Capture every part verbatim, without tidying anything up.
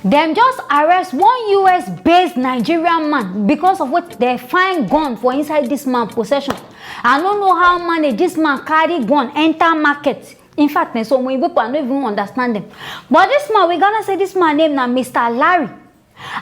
Dem just arrest one U S based Nigerian man because of what they find gun for inside this man possession. I no know how manage this man carry gun enter market. In fact, eh, some people I no even understand them. But this man, we gonna say this man name na Mister Larry.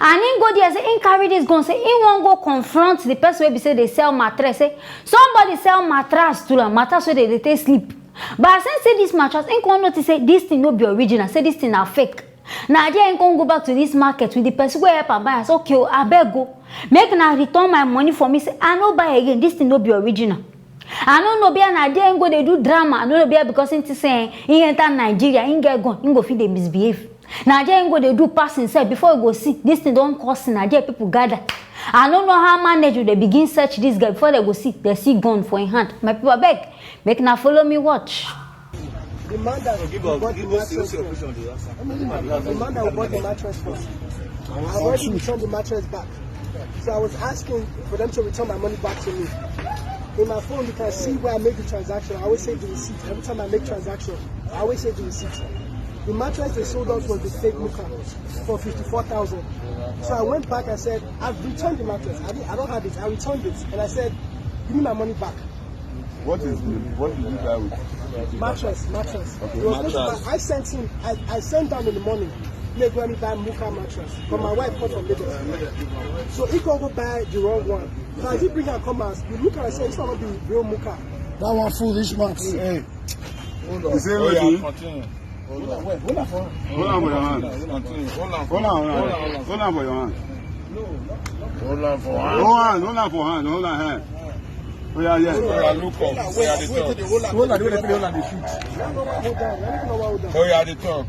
And him go there say him carry this gun, say him wan go confront the person wey be say dey sell mattress. Say somebody sell mattress to am, mattress wey dey dey take sleep. But as him see this mattress, him come notice say this thing no be original, say this thing na fake. Na there him come go back to this market with the person wey help am buy am. Say, "Okay o, abeg o, make una return my money for me. Say I no buy again. This thing no be original." I no know, bia na there him go dey do drama. I no know, bia because him think say, eh, him enter Nigeria, him get gun, him go fit dey misbehave. Na there him go dey do pass himself. Before you go see, this thing don cause na there people gather. I no know how manage, they begin search this guy. Before they go see, they see gun for him hand. My people, abeg, make una follow me watch. The man that bought the mattress for, the man that bought the mattress for, I already returned the mattress back. So I was asking for them to return my money back to me. In my phone, you can see where I made the transaction. I always save the receipt. Every time I make transaction, I always save the receipt. The mattress they sold us was the fake Muka for fifty-four thousand. So I went back and said, "I've returned the mattress. I, didn't, I don't have it. I returned it." And I said, "Give me my money back." What is the, what did you buy with? Mattress, mattress. Okay. It was supposed to buy, I sent him, I, I sent down in the morning. Make when he buy Muka mattress. But my wife come from Lagos. So he can go buy the wrong one. So as he bring her come out, you look at her and say, "This one not be real Muka." That one foolish man. Hey. Hold on. You say wetin? Continue. Hold on. Wait, hold on for hand. Hold on for your hand. Continue. Hold on for hand. Hold on, hold on, hold on for your hand. Hold on for hand. Hold on, hold on for hand. Hold on hand. Oh yeah, yeah. Oh yeah, look up. Oh yeah, the talk. Hold on, hold on, hold on, the shoot. Oh yeah, the talk.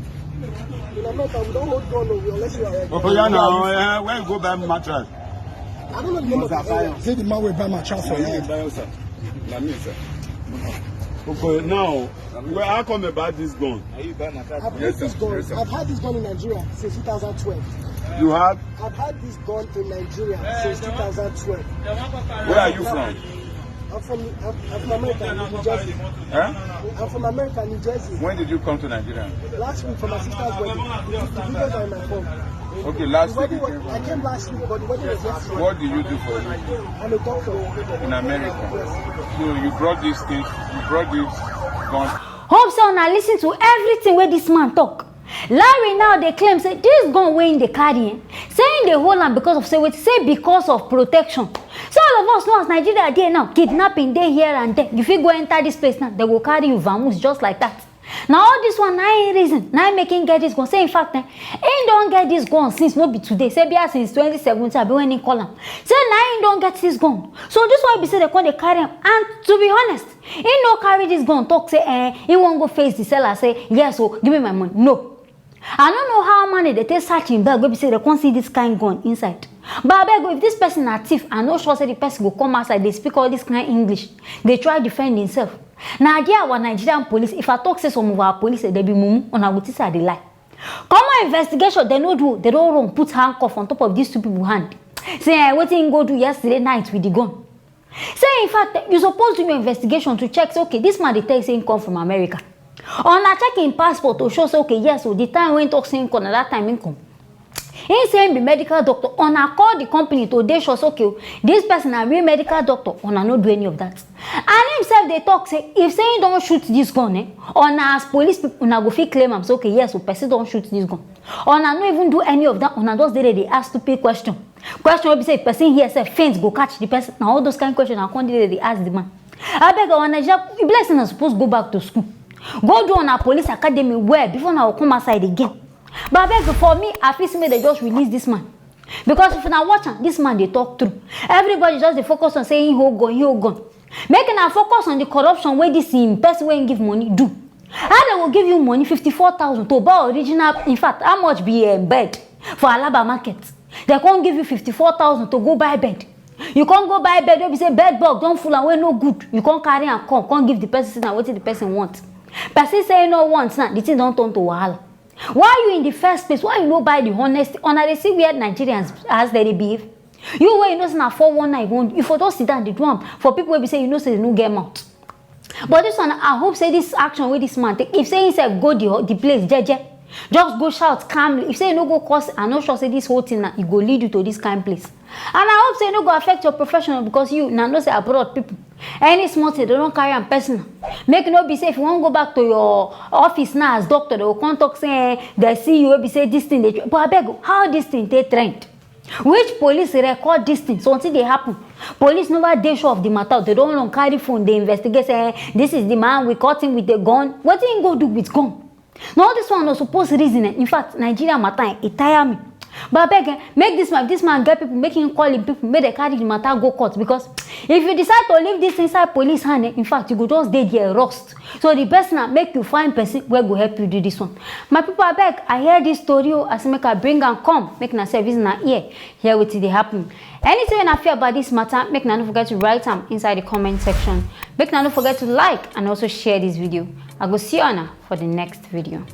Oh yeah, now, eh, where you go buy mattress? I don't know the name of the area. Say the man will buy mattress for you. Buy, sir. Na me, sir. Okay, now, well, how come you buy this gun? I bought this gun. I've had this gun in Nigeria since two thousand twelve. You have? I've had this gun in Nigeria since two thousand twelve. Where are you from? I'm from, I'm, I'm from America, New Jersey. Huh? I'm from America, New Jersey. When did you come to Nigeria? Last week for my sister's wedding. The videos are in my phone. Okay, last week. The wedding was, I came last week, but the wedding was yesterday. What do you do for a living? I'm a doctor. In America. Yes. So you brought these things, you brought this gun. Hope say una listen to everything wey this man talk. Larry now dey claim say this gun wey him dey carry, eh, say him dey hold am because of say wetin, say because of protection. So all of us know as Nigeria dey now, kidnapping dey here and there. You fit go enter this place now, they go carry you vamoose just like that. Na all this one na him reason, na him make him get this gun. Say in fact, eh, him don get this gun since, no be today. Say bia since twenty seventeen, abi when him call am. Say na him don get this gun. So this one be say they come dey carry am. And to be honest, him no carry this gun talk say, eh, him wan go face the seller say, "Yes o, give me my money." No. I no know how man dey take search him bag wey be say they come see this kind gun inside. But abeg o, if this person na thief, I no sure say the person go come outside dey speak all this kind English, dey try defend himself. Na there our Nigerian police, if I talk say some of our police, eh, they be mumu, una go think say I dey lie. Common investigation, they no do, they don run, put handcuff on top of these two people hand. Say, eh, wetin him go do yesterday night with the gun. Say, in fact, you suppose do your investigation to check, say, okay, this man dey tell you say him come from America. Una check him passport to show say, okay, yes o, the time wey him talk say him come, na that time him come. Him say him be medical doctor. Una call the company to dey sure say, okay o, this person na real medical doctor. Una no do any of that. And himself dey talk say, if say him don shoot this gun, eh, una as police people, una go fit claim am say, okay, yes o, person don shoot this gun. Una no even do any of that. Una just dey there dey ask stupid question. Question wey be say if person hear sef, faint go catch the person. Na all those kind question I come dey dey ask the man. Abeg, our Naija, e be like say una suppose go back to school, go do una police academy well before una go come outside again. But abeg, for me, I feel say make they just release this man, because if una watch am, this man dey talk true. Everybody just dey focus on say he hold gun, he hold gun. Make una focus on the corruption wey this him person wey him give money do. How they go give you money fifty-four thousand to buy original? In fact, how much be a bed for Alaba market? They come give you fifty-four thousand to go buy bed. You come go buy bed wey be say bed bug don full and wey no good. You come carry am come, come give the person, say na wetin the person want. Person say he no want, now the thing don turn to wahala. Why you in the first place? Why you no buy the honest? Una dey see where Nigerians as they dey behave. You wey you know say na four one nine you wan do, you for just sit down dey do am for people wey be say you know say they no get mouth. But this one, I hope say this action wey this man take, if say himself go the, the place jeje, Just go shout calmly. If say you no go cause, I no sure say this whole thing na e go lead you to this kind place. And I hope say e no go affect your profession, because you na know say abroad people, any small thing they don carry am personal. Make no be say if you wan go back to your office now as doctor, they go come talk say, eh, they see you, wey be say this thing dey, but abeg, how this thing take trend? Which police record this thing? Something dey happen. Police never dey sure of the matter. They don run carry phone, dey investigate, say, eh, this is the man, we caught him with a gun. Wetin he go do with gun? Na all this one no suppose reason, eh. In fact, Nigeria matter, eh, e tire me. But abeg, eh, make this man, this man get people, make him call him people, make they carry the matter go court, because if you decide to leave this inside police hand, eh, in fact, you go just dey there rust. So the best na make you find person wey go help you do this one. My people, abeg, I hear this story o, as make I bring am come, make na service na ear, hear wetin dey happen. Anything wey na fear about this matter, make na no forget to write am inside the comment section. Make na no forget to like and also share this video. I go see you na for the next video.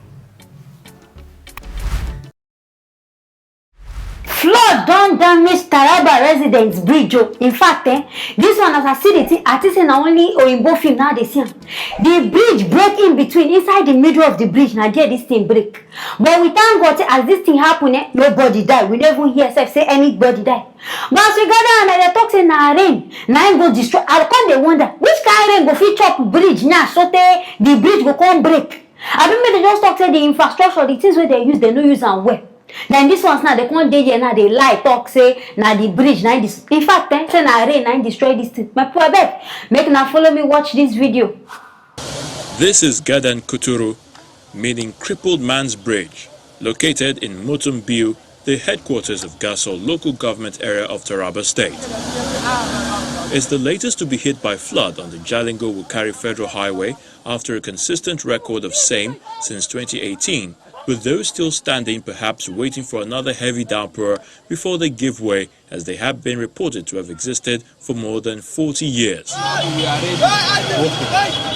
Flood don damage Taraba residents bridge o. In fact, eh, this one, as I see the thing, I think say na only oyinbo film now dey see am. The bridge break in between, inside the middle of the bridge, na there this thing break. But we thank God say as this thing happen, eh, nobody die. We never hear sef say anybody die. But as we gather and they talk say na rain, na im go destroy. I come dey wonder which kind rain go fit chop bridge now, so tey the bridge go come break. Abi make they just talk say the infrastructure, the things wey they use, they no use am well. Then this ones now, they come dey here now, they lie, talk say na the bridge, na this. In fact, eh, say na rain, na destroy this thing. My poor abeg, make na follow me watch this video. This is Gadan Kuturu, meaning Crippled Man's Bridge, located in Mutumbiu, the headquarters of Gasol local government area of Taraba State. It's the latest to be hit by flood on the Jalingo Wukari Federal Highway after a consistent record of same since twenty eighteen, with those still standing perhaps waiting for another heavy downpour before they give way, as they have been reported to have existed for more than forty years.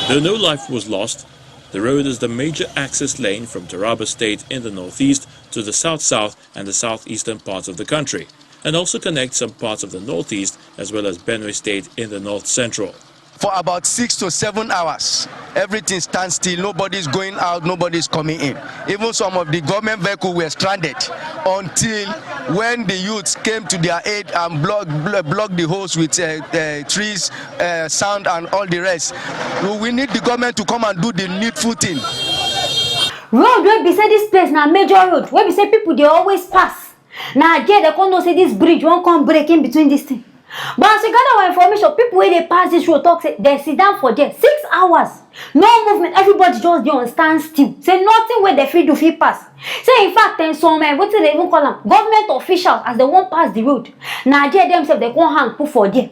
Though no life was lost, the road is the major access lane from Taraba State in the northeast to the south-south and the southeastern parts of the country, and also connects some parts of the northeast as well as Benue State in the north central. For about six to seven hours, everything stands still. Nobody's going out, nobody's coming in. Even some of the government vehicles were stranded until when the youths came to their aid and block, blo-, blocked the holes with, uh, uh, trees, uh, sand, and all the rest. We, we need the government to come and do the needful thing. Road wey be say this place na major road, wey be say people dey always pass. Na there they come know say this bridge wan come break in between this thing. But as we gather our information, people wey dey pass this road talk say they sit down for there six hours, no movement, everybody just dey on standstill, say nothing wey they fit do fit pass. Say in fact, eh, some, eh, wetin they even call am, government officials, as they wan pass the road, na there themselves they come hang put for there.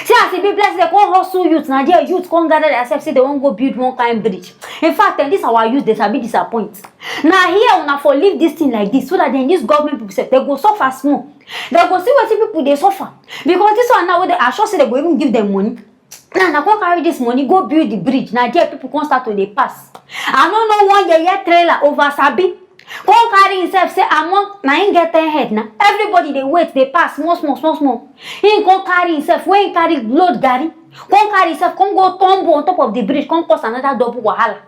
Say as e be, bless, they come hustle youth, na there youth come gather themselves say they wan go build one kind bridge. In fact, eh, this our youth, they sabi disappoint. Na here una for leave this thing like this, so that then this government people sef, they go suffer small. They go see wetin people dey suffer. Because this one now, wey they, I sure say they go even give them money. Now, na come carry this money, go build the bridge. Na there people come start to dey pass. I no know one yeye trailer over sabi. Come carry himself, say, among, na him get ten head na. Everybody dey wait, dey pass, small, small, small, small. He come carry himself, when he carry load garri, come carry himself, come go tumble on top of the bridge, come cause another double wahala.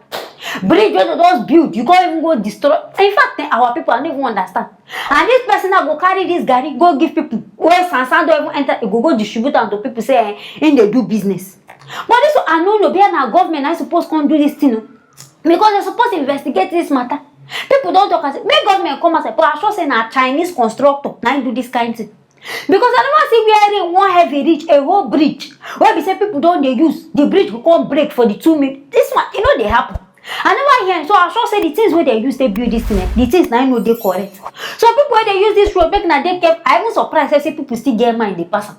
Bridge wey they just build, you can't even go destroy. In fact, eh, our people, I don't even understand. And this person now go carry this garri, go give people wey sansan don even enter, e go go distribute am to people, say, eh, in dey do business. But this one, I no know, be na government na suppose come do this thing o. Because they suppose investigate this matter. People don talk and say, make government come outside, but I sure say na Chinese constructor na him do this kind thing. Because I never see where rain wan heavy reach a whole bridge wey be say people don dey use, the bridge go come break for the two minutes. This one, e no dey happen. I never hear am, so I sure say the things wey they use take build this thing, eh, the things na im no dey correct. So people wey dey use this road, make na dey careful. I even surprise say, say people still get mind dey pass am.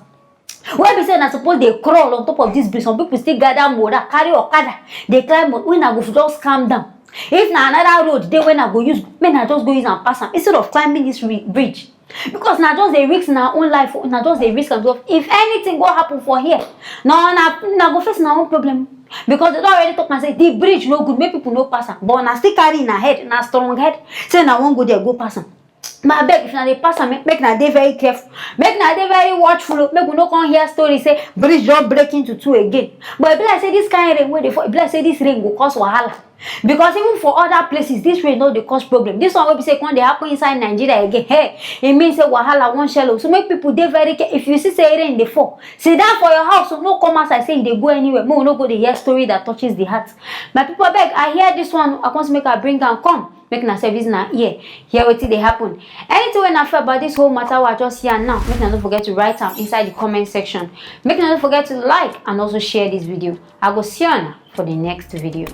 Wey be say na suppose dey crawl on top of this bridge, some people still gather morale, carry okada, dey climb up. When I go just calm down. If na another road dey when I go use, make na just go use am pass am instead of climbing this ri-, bridge. Because na just dey risk na own life, na just dey risk am. Because if anything go happen for here, na, na, na go face na own problem. Because they don already talk and say the bridge no good, make people no pass am. But na still carry na head, na strong head, say na wan go there go pass am. But abeg, if na dey pass am, make, make na dey very careful. Make na dey very watchful o. Make we no come hear story say bridge don break into two again. But e be like say this kind rain wey dey fall, e be like say this rain go cause wahala. Because even for other places, this rain no dey cause problem. This one wey be say e come dey happen inside Nigeria again, hey, e mean say wahala wan shele o. So make people dey very care. If you see say rain dey fall, sit down for your house o, no come outside say you dey go anywhere. Make we no go dey hear story that touches the heart. My people, abeg, I hear this one, I come say make I bring am come. Make una service una ear, hear wetin dey happen. Anything wey una feel about this whole matter wey I just yarn now, make una no forget to write am inside the comment section. Make una no forget to like and also share this video. I go see una for the next video.